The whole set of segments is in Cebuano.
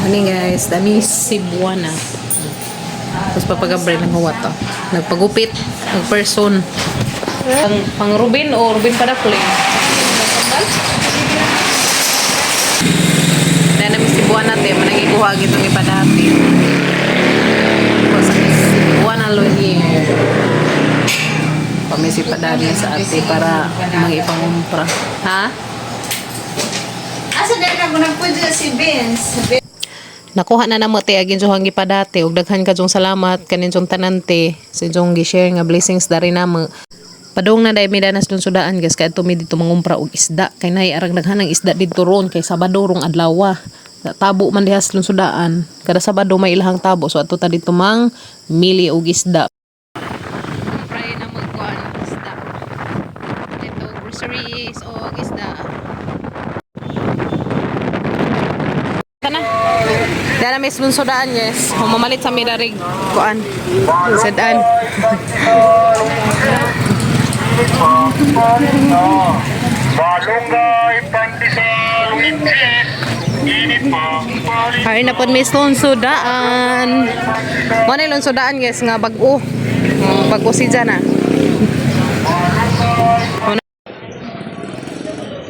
Ano guys, dami Cebuana. Tapos papagabre ng huwat to. Nagpagupit, nagperson. Pang Rubin o Rubin Padakli. Dahil namin Cebuana te, manangikuha gitong ipadati. Sa Cebuana Lonier. Kami si Padani sa ate para mangipangumpra. Ha? Asa na ako nagpudyo si Vince? Nakuha na namo te agin jong gipadate ug daghan ka jong salamat kanin jong tanante sa jong gi-share nga blessings dari namo. Padung na dai mi danas dun sudaan guys, kay mi dito mangumpra og isda kay nay arang daghan ang isda didto ron kay Sabado rong adlaw. Tabo man diha sa sudaan. Kada Sabado may ilahang tabo, so adto ta dito mang mili og isda. Kumpray na magkuan isda. Dito groceries og isda. Kana. Dara may sudaan, yes. Humamalit sa mirarig kuan. Sudan. Malunggay, pandesal with cheese. Init pa, palit. Hari na pod may sudaan. Mo na sudaan guys nga bag-o. Bag-o si Jana.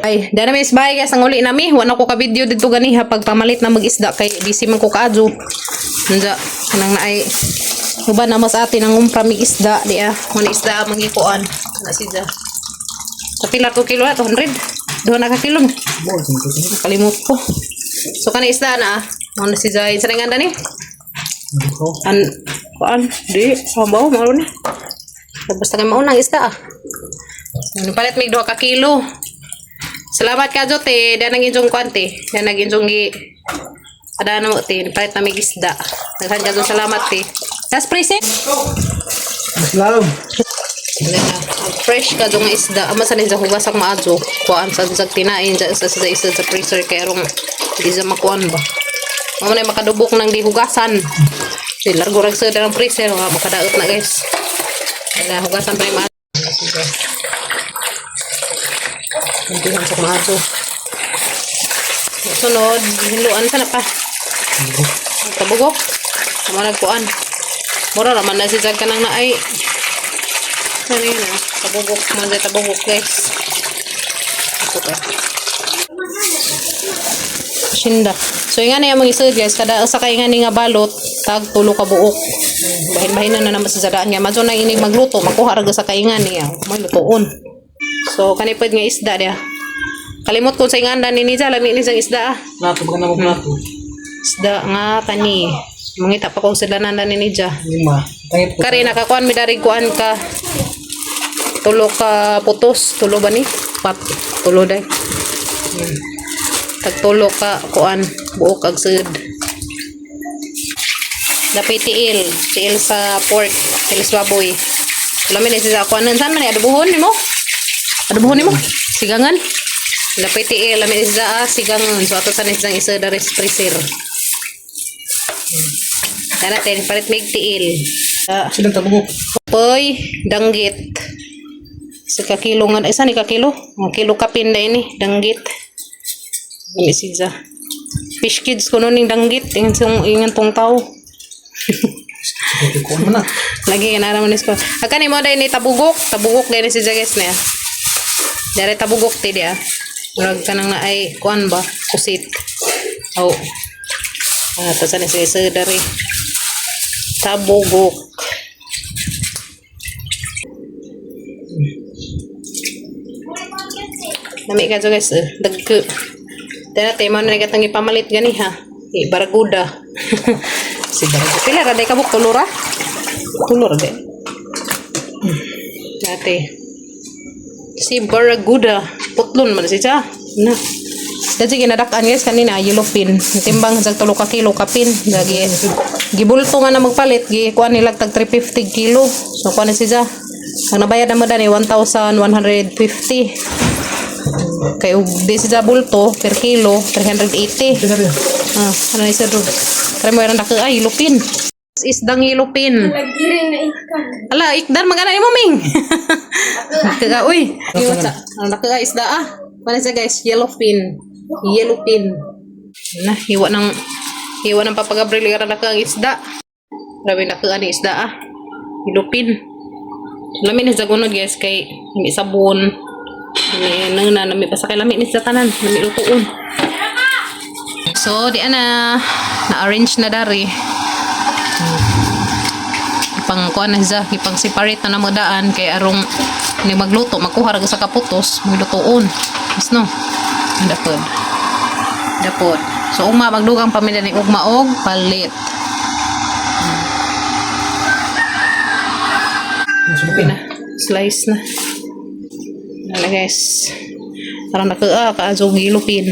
Ay, dara may isbay guys, ang uli nami. Wala ko ka video dito ganiha pagpamalit na mag-isda kay busy man ko kaadyo. Nja, kanang naay uban na mas atin ang umpra mig isda di ah. Mo isda ang mangikuan. Na si Ja. Sa pila ko kilo na 200. Duha na ka kilo. Kalimot ko. So kana isda na ah. Mo na si Jai. Sa nga ni? An kuan di sambaw mao ni. Basta kay maunang isda ah. Ano palit mig duha ka kilo. Salamat ka Jote, dan ang inyong kuan te. Dan ang inyong gi ada na mo te, palit na mig isda. Daghan ka Jong salamat te. Tas present. Mas lalom. Fresh ka dong isda. Ama sa ninja hugas ang maadyo. Kuan sa sa tinain sa isa sa freezer kay arong di sa makuan ba. Mamo na makadubok ng di hugasan. Di largo rag sa ng freezer nga makadaot na guys. Kaya hugasan pa yung maadyo. Kuntihan sa maadyo. Sunod, hinluan sa na pa. Tabugok. Tama nagkuan. Mura raman na si Jag kanang naay. Ano yun ah? Tabugok. Mga tabugok guys. Ito pa. Shinda. So yung nga na yung mga isod guys, kada sa kay nga ni nga balot, tag tulo ka buok. Bahin-bahin na na naman sa sadaan nga. Madyo na inig magluto, makuha ra sa kaingan niya. May lutoon. So kanipod nga isda diya. Kalimot ko sa inganda ni Niza, lami ni sang isda ah. Plato, baka na magplato. Isda nga kani. Mangita pa kong sila nanda ni Nija. Lima. Tangit ko. Kari nakakuan mi dari kuan ka. Tulo ka putos, tulo ba ni? Pat, tulo day. Tagtulo ka kuan buok ag sud. Dapay tiil, tiil sa pork, tiil sa baboy. Lami ni siya kuan saan man ni adobohon nimo? Adobohon nimo? Sigangan. Dapay tiil, lami ni siya ah, sigangan. So ato sa ni siyang isa dari freezer. Kana natin, palit mig tiil. Ah, Silang tabugok. Poy, danggit. Sa kakilo nga, isa ni kakilo? Ang kilo kapin na ini, danggit. Ini siya. Fish kids kuno ning danggit, ingan sung ingan tong tao. Sige, kuha mo na. Lagi nga naman ko. Agkan mo dai ni tabugok, tabugok dai ni si guys na. Dere tabugok ti dia. Murag kanang na ay kuan ba, kusit. Oh. Ah, tas ani siya sa dere. Tabugok. Nami ka guys, eh. Dagko. Dara te mo na gatang ipamalit gani ha. Eh, baraguda. Si baraguda. Pila ra day kabuk tulo ra? Tulo ra day. Dati. Si Barracuda. Putlon man siya. Na. Dati ginadakan guys kanina yellow pin. Timbang sa tulo ka kilo kapin. Lagi gibulto nga na magpalit gi kuan nila tag 350 kilo. So kuan na siya. Ang nabayad na mo dani 1,150. Kay og di siya bulto per kilo 380. Ito na Ah, ano isa do? Kare mo ran dako ay lupin. Isdang ilupin. Nagiring na ikan. Ala, ikdan magana imo ming. Kaga uy. Iwat sa ang dako ay isda ah. Wala siya guys, yellow fin. Yellow fin. Na, hiwa ng Iwan ang Papa Gabriel gara na ang isda. Grabe na ani isda ah. Hilupin. Lami ni sa gunod guys kay lami sabon. Lami nang na lami pa sa kay lami ni sa tanan, lami lutuon. So di ana na-arrange na dari. Ipang kuan na siya, ipang separate na na daan kay arong ni magluto makuha ra sa kaputos, maglutoon. Mas no. Dapod. Dapod. So ugma magdugang pamilya ni ugma og palit. Sulupin. Na, slice na. Ano guys. Parang nakaa kaadyo gilupin.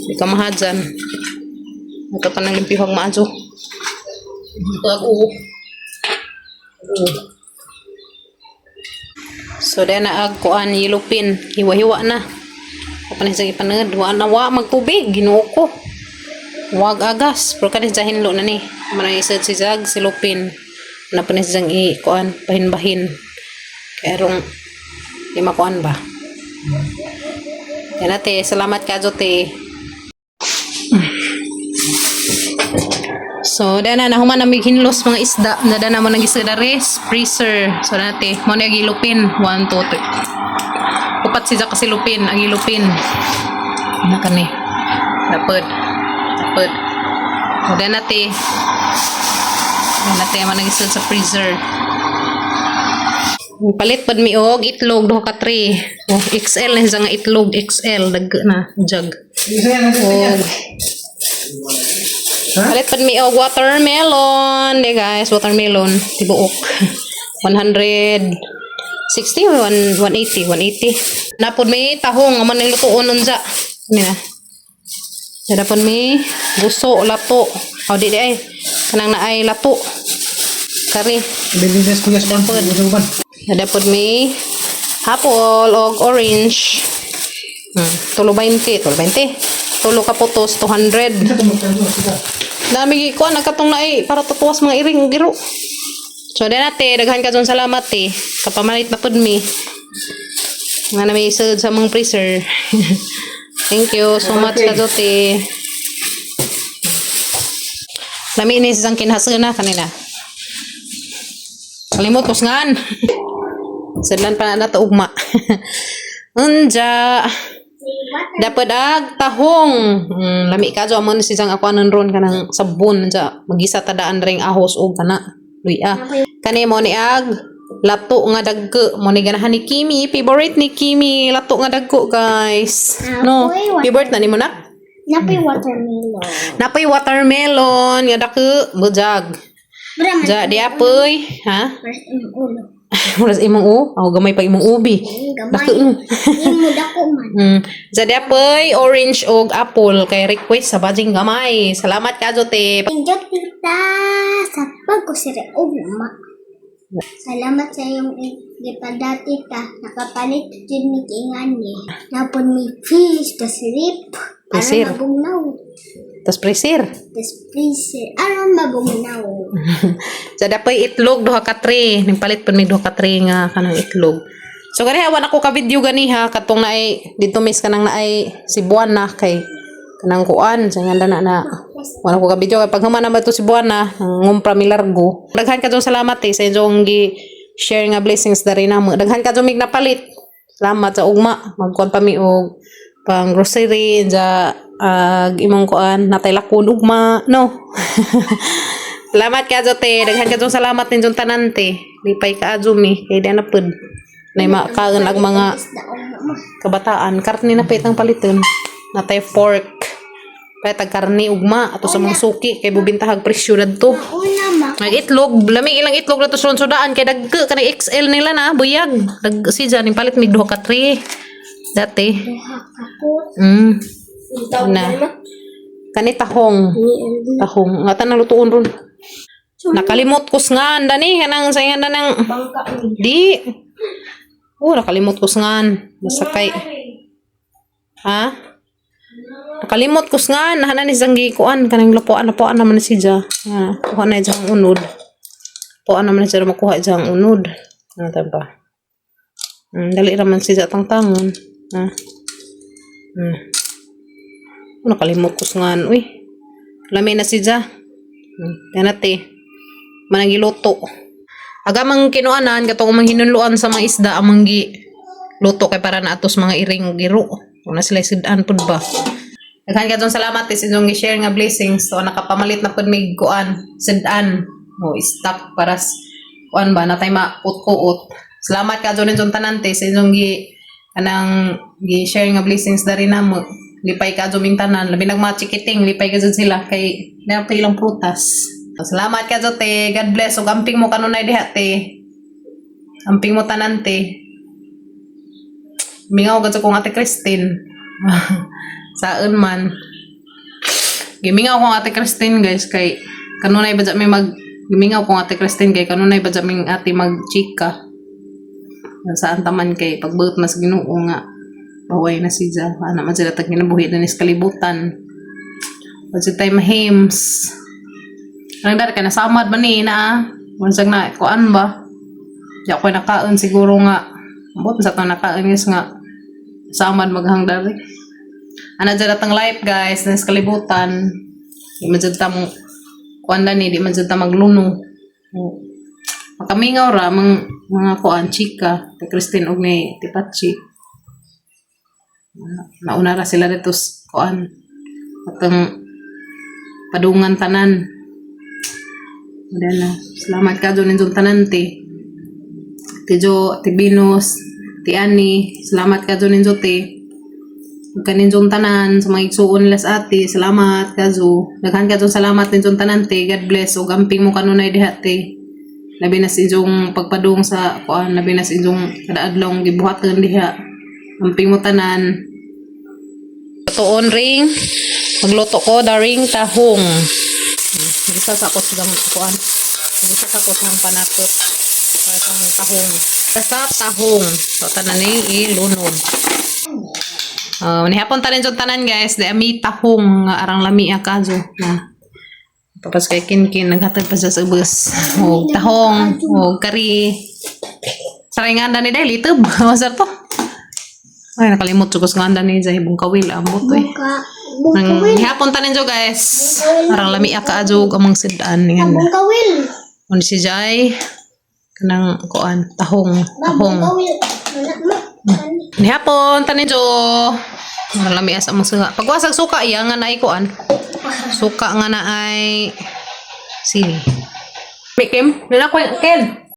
Di ka mahadyan. Ito pa nang limpihog maadyo. Ito ako. So then na ag kuan yilupin. Hiwa-hiwa na. Ako na siyang ipanagad. Wa na wa magtubig. Ginoo ko. Wag agas. Pero kanin sa hinlo na ni. Manang isad si Zag, si Lupin. Na pa ni siyang i kuan bahin-bahin. Kaya rong di makuan ba? Yan ate, salamat ka te. So, dana na human na hinlos mga isda. Dada na mo nang isda res, freezer. So, dana te, mo na gilupin. 1, 2, 3. Upat si kasi lupin, ang gilupin. Ano kani? Dapod. Dapod. So, dana te. Dana te, mo nang isda sa freezer. Palit pad mi og itlog duha ka tray. Oh, XL na siya nga itlog XL dag na jug. Isa yan, isa yan. Og palit pad mi og watermelon, di guys, watermelon tibuok. 160 or 180, 180. Napod mi tahong amo nang lutuon unsa. Ani na. Napod mi buso lato. O di di ay kanang naay lato. Kari. Bilinis ko yes, Dapod. ban. Nadapod may apple og orange. Tulo 20, tulo 20. Tulo ka putos 200. Isa to magkano sila. Dami ko nagkatong na eh para tutuwas mga iring ug iro. So din ate, daghan ka dun salamat eh. Kapamalit na pud mi. Nga na may isod sa mga freezer. Thank you so much kadote. Lami ni sisang kinhasuna kanina. Kalimot ko ngan. Sedlan pa na nato ugma. Unja. Dapat ag tahong. Lami ka jo amon si ako anon ron kanang sabon unja magisa tadaan ring ahos og kana. Luya. Kani mo ni ag lato nga dagko mo ni ganahan ni Kimi, favorite ni Kimi lato nga dagko guys. No, favorite na nimo nak? Napoy watermelon. Napoy watermelon nga dako bujag. Brahman. Ja di apoy, ha? First imong ulo. Wala sa imong u, ako gamay pa imong ubi. Gamay. Dako no. Imo dako man. Jadi apoy orange og apple kay request sa bajing gamay. Salamat ka te. Thank you, tita, sa pagkusire ugma. Salamat sa iyong gipada, tita. Nakapalit jud mi kingani. Napon mi fish, tas rip. Prisir. Aron mabugnaw. Tas presir. Tas freezer. Aron mabugnaw. Jadi apoy itlog duha ka tray. Nagpalit pud mig duha ka tray nga kanang itlog. So ganiha wa na ko ka video ganiha katong naay dito miss kanang naay Cebuana kay kanang kuan sa nga na na wala ko ka video kay pag human na ba to Cebuana ngumpra mi largo. Daghan ka salamat eh sa inyong gi share nga blessings dari namo. Daghan ka mig napalit. Salamat sa ugma. Magkuan pa mi og pang grocery ja ag imong kuan natay lakon ugma no. Salamat ka te. Daghan ka salamat ninyong tanan te. Lipay ka adyo mi kay di na pud. Nay makaon ang mga Isda ugma ma. kabataan karne na pitang paliton. Natay pork. Paytag karne ugma ato sa mga suki kay bubintahag presyo dadto. Una ma. Ang itlog, lami ilang itlog na to sa sudaan kay dagko kanang XL nila na buyag. Dag si Jan palit mig duha ka tray. Dati. Duha ka ko. Na. Kani tahong. Tahong. Nga tanang lutuon ron. Nakalimot ko ngan dani kanang sa nga nang di. Oh, nakalimot ko ngan. Masakay. Ha? Nakalimot ko ngan. Nahanan ni Zanggi kuan kanang lapuan lapuan naman si Ja. Ha, kuha na diyang unod. Lapuan naman siya makuha diyang unod. Ano ta ba? Dali raman si Ja tangtangon. Ha? Oh, nakalimot ko ngan. Uy. Lami na si Ja. Kanate. Manang giluto. Aga mang kinuanan katong mang hinunluan sa mga isda amang gi luto kay para na atos mga iring ug iro. Una sila sudan pud ba. Daghan kadtong salamat is inyong gi-share nga blessings. So nakapamalit na pud mig kuan, sudan o stock para kuan ba natay maut-kuot. Salamat ka dyan inyong tanan te sa inyong gi kanang gi-share nga blessings dari namo. Lipay ka ming tanan, labi nag mga chikiting, lipay ka jud sila kay meron pa ilang prutas. Salamat ka te. God bless ug amping mo kanunay diha te. Amping mo tanan te. Mingaw gud sa kong Ate Christine. Saan man. Gimingaw kong Ate Christine guys kay kanunay ba may mag gimingaw kong Ate Christine kay kanunay ba ming ate magchika. Saan taman kay pagbuot mas Ginoo nga baway na si Ja. Ana man sila tag ginabuhi na nis kalibutan. Wala tayo mahims. Anong dari ka nasamad ba ni na? Wansag na kuan ba? Di ako nakaon siguro nga. Ambot sa itong nakaon is nga samad maghang dari. Ana dyan atang life guys, nas kalibutan. Di man dyan ta mo kuan ni, di man dyan ta magluno. O, makamingaw ra mga mga kuan chika, ti Christine og ni ti Pachi. Nauna ra sila dito sa kuan. Atang padungan tanan. Wala na. Salamat ka doon ninyong tanan ti. Ti Jo, ti Binus, ti Ani. Salamat ka doon ninyo ti. Ug kaninyong tanan sa mga igsuon nila sa ate. Salamat kazo. Daghan ka salamat ninyong tanan te. God bless ug amping mo kanunay diha te. Labi na sa inyong pagpadung sa kuan, labi na sa inyong kada adlaw gibuhaton diha. Amping mo tanan. Tuon ring magluto ko daring tahong. Gisa sa ako sa kuan. Gisa sa ako sa panakot. Para sa tahong. Sa tahong. So tanan ni ilunod. Nihapon ta rin sa tanan guys, di ami tahong nga arang lami akazo na. Papas kay Kinkin naghatag pa siya sa ubos. Og tahong, og kari. Saray nga ni dahil itob. Masar to. Ay nakalimot jud ko sa nganda ni sa hibong kawil ambot eh. Buka, Nang bungkawil. nihapon tanin jo guys. Arang lami akazo ug amang sidan nga. Bungkawil. Ano si Jai? Kanang kuan tahong, Ba, tahong. bungkawil. Wala ma. Nihapon tanin jo. Arang lami asa amang suka. Pagwasag suka iya nga naay kuan. Suka nga na ay sili. Kim, nila ko Ken.